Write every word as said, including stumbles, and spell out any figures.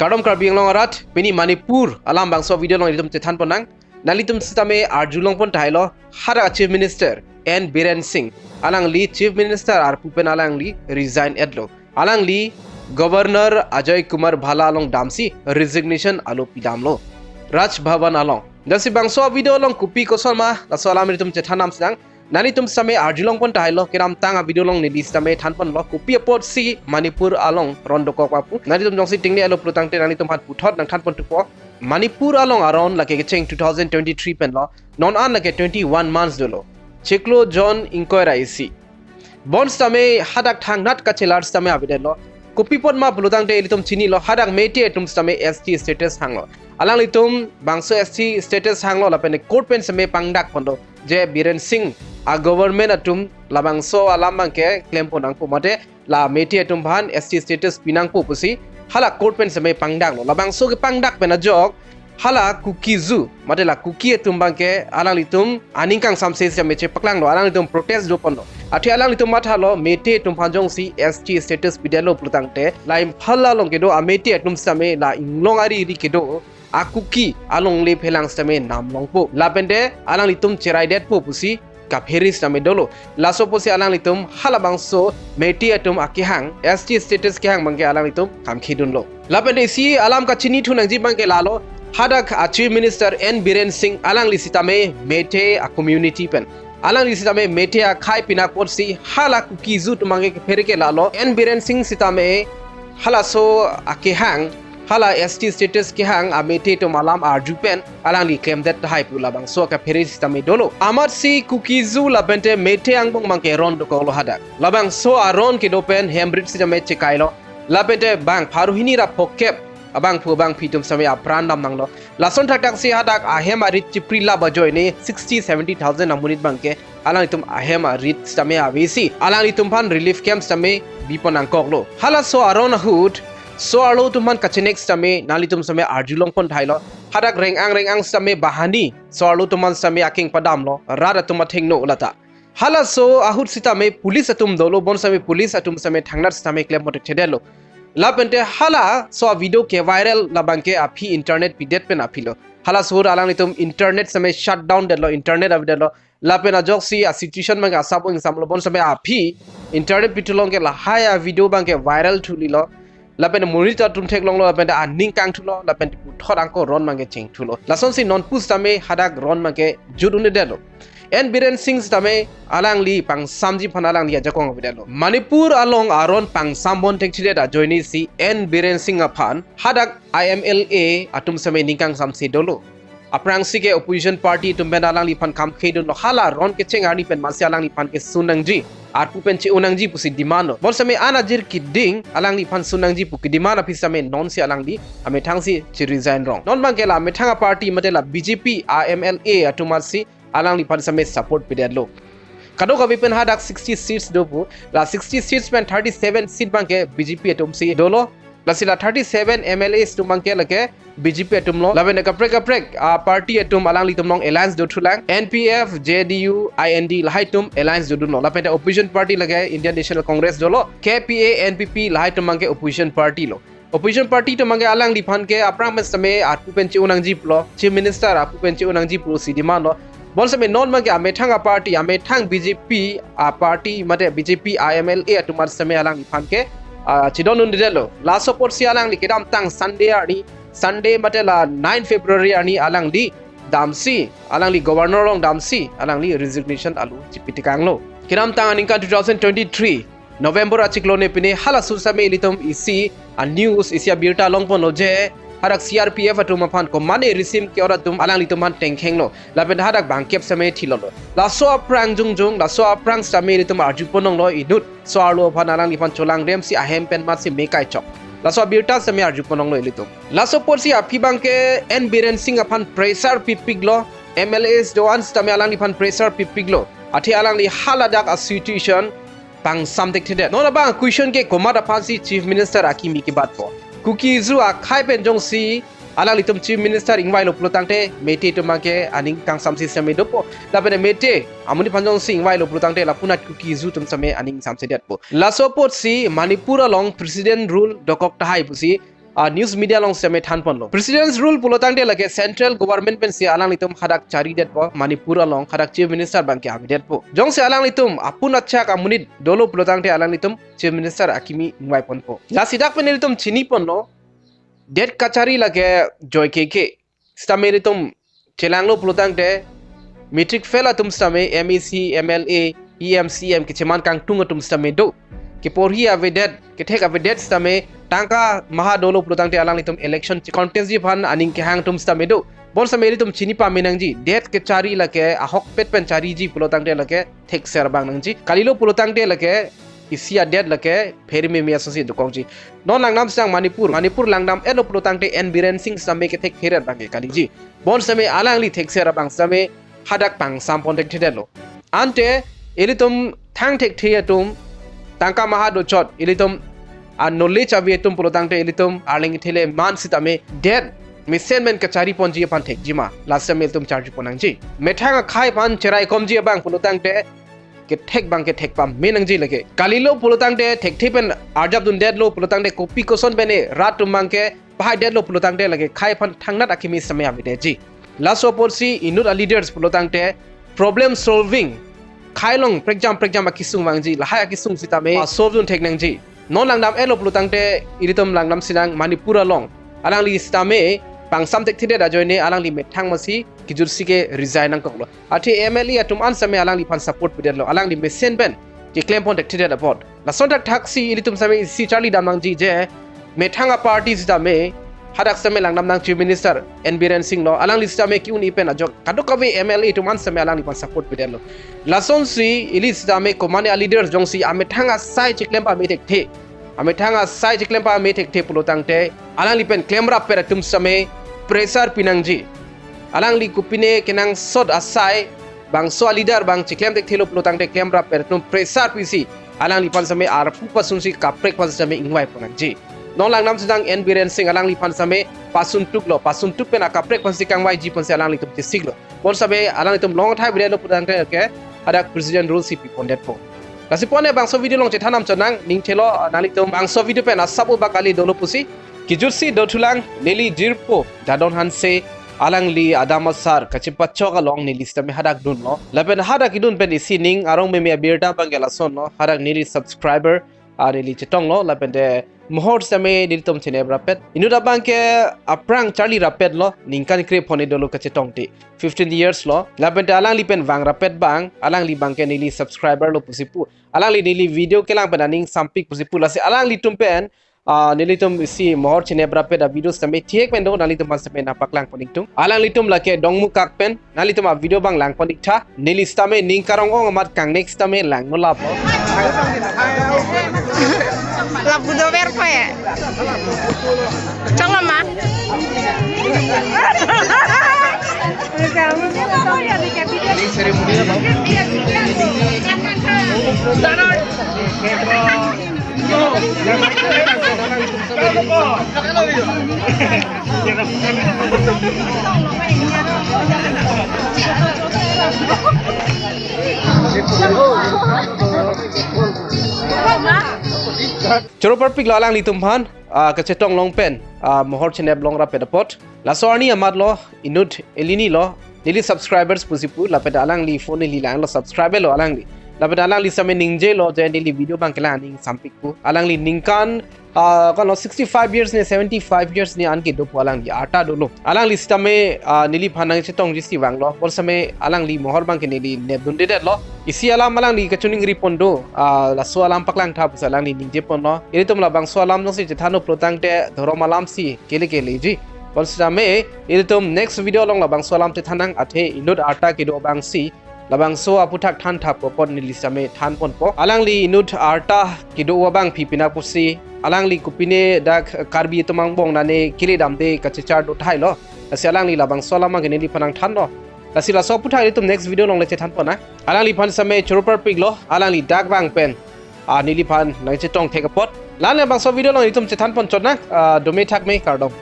Kardom Karbi Anglong arat, pini Manipur alam bangso video along ilitum chethan ponnang. Nanglitum sitame arjulong pon tahai lo, hadak Chief Minister N Biren Singh, alangli Chief Minister arpu pen alangli resign etlo. Alangli Governor Ajay Kumar Bhalla along damsi resignation alo pidamlo Raj Bhavan along. Lasi bangso video along kopi koson ma, laso alam ilitum chethan nam sedang. Nanglitum sitame arjulong pon tahai lo, kedamtang a video along neli sitame than ponlo, kopi apotsi Manipur along ron dokok apu. Nanglitum jongsi tengne lo pulotangte nanglitum aphan puthot nangthan pon thupo. Manipur along aron lake kecheng two thousand twenty-three pen lo, non an lake twenty-one months dolo. Chiklo jon ingkoi ra isi. Bonsitame hadak thangnat kachelar sitame avedetlo. Kopi apot ma pulotangte ilitum chinilo, hadak Meitei atum sitame S T status hanglo. Alanglitum bangso S T status hanglo lapen court pen sitame pangdak ponlo je Biren Singh a government atum labangso alam abangke klem pon nangpo mate la Meitei atum aphan S T status pinangpo pusi hala court pen sitame pangdaklo. Labangso kepangdak pen ajok hala Kuki-Zo mate la Kuki atum abangke alanglitum aning kangsamse sitame chepaklanglo, alanglitum protest do ponlo. Athe alanglitum mathalo Meitei atum aphan jongsi S T status pidetlo pulotangte la Imphal along kedo a Meitei atum sitame la inglong ari ri kedo a Kuki alongle phelang sitame nam longpo. Lapente alanglitum cheraidetpo pusi kaphere sitame dolo. Laso apotsi alanglitum halabangso Meitei atum akehang S T status kehang abangke alanglitum kamkhedunlo. Lapente isi alam kachini thunangji abangke lalo, hadak a Chief Minister N Biren Singh alangli sitame Meitei a community pen, alangli sitame Meitei akhei pinak apotsi hala Kuki-Zo atum abangke kephere ke lalo, N Biren Singh sitame halaso akehang, hala S T status kehang a Meitei atum alam arju pen alangli klemdet tahai pu labangso kaphere sitame dolo. Amatsi Kuki-Zo lapente Meitei angbong abangke ron dokoklo hadak. Labangso aron kedo pen hem rit sitame chekailo. Lapente bang pharo hini ra phokep abangphu abangphi atum sitame apran damnanglo. Lason thakthak si hadak ahem arit chipri lap ajoine sixty seventy thousand amonit abangke alanglitum ahem arit sitame avesi alanglitum aphan relief camp sitame bipon nangkoklo. Halaso aron ahut so-arlo atum aphan kachenek sitame nanglitum sitame arjulong pon tahai lo. Hadak reng-ang reng-ang sitame bahani so-arlo atum aphan sitame akeng padamlo, rat atum athengno lata. Halaso ahut sitame police atum dolo, bonsitame police atum sitame thangnat sitame klem pon thekthedetlo. Lapente halaso a video ke viral labangke aphi internet pidet pen aphi lo. Halaso ahut alanglitum internet sitame shut down detlo, internet avedetlo. Lapen ajoksi a situation abangke asap ingsamlo, bonsitame aphi internet pithu along ke lahai a video abangke viral thulilo. Lapen monit atum theklonglo, lapen aning kangthulo, lapen puthot angko ron abangke chingthulo. Lasonsi non pusitame hadak ron abangke jut un-edetlo. N Biren Singh sitame alangli pangsamji aphan alangli ajakong avedetlo. Manipur along aron pangsam pon thekthedet ajoine si N Biren Singh aphan hadak a M L A atum sitame ning kangsamse dolo. Aphrangsi ke opposition party atum pen alangliphan kamkhedunlo, hala ron kecheng arni pen masi alangliphan kesun nangji, arpu pen che-un nangji pusi demand lo. Bonsitame an ajir keding alangliphan sun nangji pu kedemand aphi sitame nonsi alangli amethangsi che-resign rong. Non abangke la amethang a party mate la B J P a M L A atum masi alangliphan sitame support pidetlo. Kadokave pen hadak sixty seats do pu, la sixty seats pen thirty-seven seat abangke B J P atumsi dolo. Lasi la thirty-seven M L As atum abangke lake B J P atumlo. Lapen kaprek kaprek a party atum alanglitum along alliance dothulang. N P F, J D U, I N D lahai atum alliance dodunlo. Lapen opposition party lake Indian National Congress dolo. K P A, N P P lahai atum abangke opposition party lo. Opposition party atum abangke alangliphan ke aphrang pen sitame arpu pen che-un nangji pulo, Chief Minister arpu pen che-un nangji pusi demand lo. Bonsitame non abangke amethang a party, amethang B J P a party mate B J P a M L A atum sitame alangliphan ke, ah, chedon un-edetlo. Laso apotsi alangli kedamtang Sunday arni, Sunday mate la nine February arni alangli damsi, alangli governor along damsi alangli resignation alo chipitekanglo. Kedamtang aningkan two thousand twenty-three November achiklo ne pine halaso sitame ilitum isi a news, isi abirta longponlo je hadak C R P F atum aphan komane risim ke-ot atum alanglitum aphan tengkhenglo. Lapen hadak bangkep sitame thilolo. Laso aphrang jongjong, laso aphrang sitame ilitum arju ponnanglo inut so-arlo aphan alangliphan cholangremsi ahem pen matsi me kaichok. Laso abirta sitame arju ponnanglo ilitum. Laso apotsi aphi abangke N Biren Singh aphan pressure pipiklo, M L As do-an sitame alangliphan pressure pipiklo. Athe alangli haladak a situation pangsam thekthedet. Non abang question ke komat aphansi Chief Minister akimi kebatpo? Kuki-Zo akhei pen jongsi alanglitum Chief Minister ingvailo pulotangte Meitei atum abangke aning kangsamse sitame dopo. Lapen Meitei amonit aphan jongsi ingvailo pulotangte lapunat Kuki-Zo atum sitame aning samsedetpo. Laso apotsi Manipur along President rule dokok tahai pusi a news media along sitame thanponlo. President's rule pulotangte lake central government pensi alanglitum hadak charidetpo, Manipur along hadak Chief Minister abangke avedetpo. Jongsi alanglitum apun achak amonit dolo pulotangte alanglitum Chief Minister akimi ingvaiponpo. Lasi dak pen ilitum chiniponlo, det kachari lake joike ke sitame ilitum chelanglo pulotangte matric fail atum sitame M A C, M L A, E M, C M kecheman kangtung atum sitame do. Keporhi avedet, kethek avedet sitame tangka maha dolo pulotangte alanglitum election che-contest ji aphan aning kehang atum sitame do. Bonsitame ilitum chini pame nangji, det kachari lake ahokpet pen chariji pulotangte lake thekser abang nangji. Kalilo pulotangte lake isi adet lake pherememe asonsi dokokji. Non langdam sitang Manipur, Manipur langdam-etlo pulotangte N Biren Singh sitame kethek theret abangke kaliji. Bonsitame alangli thekser abang sitame hadak pangsampon thekthedetlo. Ante ilitum thang thekthe atum tangka maha dochot, ilitum a-knowledge ave atum pulotangte ilitum arleng ithele man sitame det mesen pen kachariponji aphan thekjima, la sitame ilitum charjupon nangji. Methang akhai aphan cheraikomji abang pulotangte kethek abangke thek pame nangji lake. Kalilo pulotangte thekthe pen arjapdundetlo pulotangte kopi koson pen e rat atum abangke pahaidetlo pulotangte lake khei aphan thangnat akimi sitame avedetji. Laso apotsi inut a-leaders pulotangte problem solving, khei along prekjam prekjam akesung vangji, lahai akesung sitame a-solve dun thek nangji. Non langdam-etlo pulotangte ilitum langdam sitang Manipur along alangli sitame pangsam thekthedet ajoine alangli methang masi kejutsi ke resign nangkoklo. Athe M L A atum an sitame alangliphan support pidetlo, alangli mesen pen keklempon thekthedet apot. Lason thakthaksi ilitum sitame isi charlidam nangji je methang a-party sitame hadak sitame langdamnang Chief Minister N Biren Singh lo, alangli sitame ke-un-e pen ajok kadokave M L A atum an sitame alangliphan support pidetlo. Lasonsi ili sitame komane a-leaders jongsi amethang asai cheklem pame thekthe, amethang asai cheklem pame thekthe pulotangte alangli pen klemrappet atum sitame pressure pinangji. Alangli kopine kenangsot asai bangso a-leader abang cheklem thekthelo pulotangte klemrappet atum pressure pisi alangliphan sitame arpu pasunsi kaprek aphan sitame ingvaipon nangji. Non langdam sitang N Biren Singh, alangliphan sitame pasuntuklo, pasuntuk pen akaprek aphansi kangvaiji aphansi alanglitum chesiklo. Bonsitame alanglitum long thai video lo pulotangte ke hadak president rule si pipondetpo. Lasi pon e bangso video along chethan damchot nang, ning thelo nanglitum bangso video pen asap-o bak kali dolo pusi. Kejutsi dothulang, neli jirpo Jadon Hanse, alangli adam asar kachepachok along neli sitame hadak dunlo. Lapen hadak kedun pen isi ning arong meme abirta abangke lasonlo, hadak neli subscriber a neli chetonglo, lapente mohor sitame nelitum chenep rappet. Inut abangke aphrang charli rappetlo, ningkan kre phone dolo kachetongte. Fifteen years lo, lapente alangli pen vang rappet abang, alangli abangke neli subscriber lo pusi pu. Alangli neli video kelang pen aning sampik pusi pu, lasi alanglitum pen ah, nelitum isi mohor chenep rappet a-video sitame thik pen do, nanglitum aphan sitame nangpaklangpon ingtung. Alanglitum lake Dongmukak pen, nanglitum a-video abang langpon iktha, neli sitame ning karong-ong amat kang next sitame langno laplo. Lapu dover ko ya. Chalo ma. Choro parpiklo alanglitum aphan, ah, kachetong long pen, ah, mohor chenep long rappet apot. Laso arni amat lo, inut elini lo, neli subscribers pusi pu, lapente alangli phone neli langlo, subscriber lo alangli. Lapente alangli sitame ningjelo je neli video abang kelang aning sampik pu. Alangli ningkan, ah, kono sixty-five years ne seventy-five years ne an kedo pu alangli arta dolo. Alangli sitame, ah, neliphan nangchetongji si vanglo. Bonsitame alangli mohor abangke neli nepdundedetlo. Isi alam alangli kachiningripon do, ah, laso alam paklangtha pusi alangli ningjeponlo. Ilitum labangso alam jongsi chethanlo pulotangte dhorom alamsi kele keleji. Bonsitame ilitum next video along labangso alam chethan nang, athe inut arta kedo abangsi labangso aphuthak thanthappo apot neli sitame thanponpo. Alangli inut arta kedo abang phi pina pusi, alangli kopine dak Karbi atum angbong nane kele damde kachechar do thailo. Lasi alangli labangso alam abangke neliphan nangthanlo. Lasi laso aphuthak ilitum next video along le chethanpon nang. Alangliphan sitame choro parpiklo, alangli dak vang pen, ah, neliphan nangchetong thek apot. La-an labangso video along ilitum chethanpon chot nang, ah, dome thakme, kardom.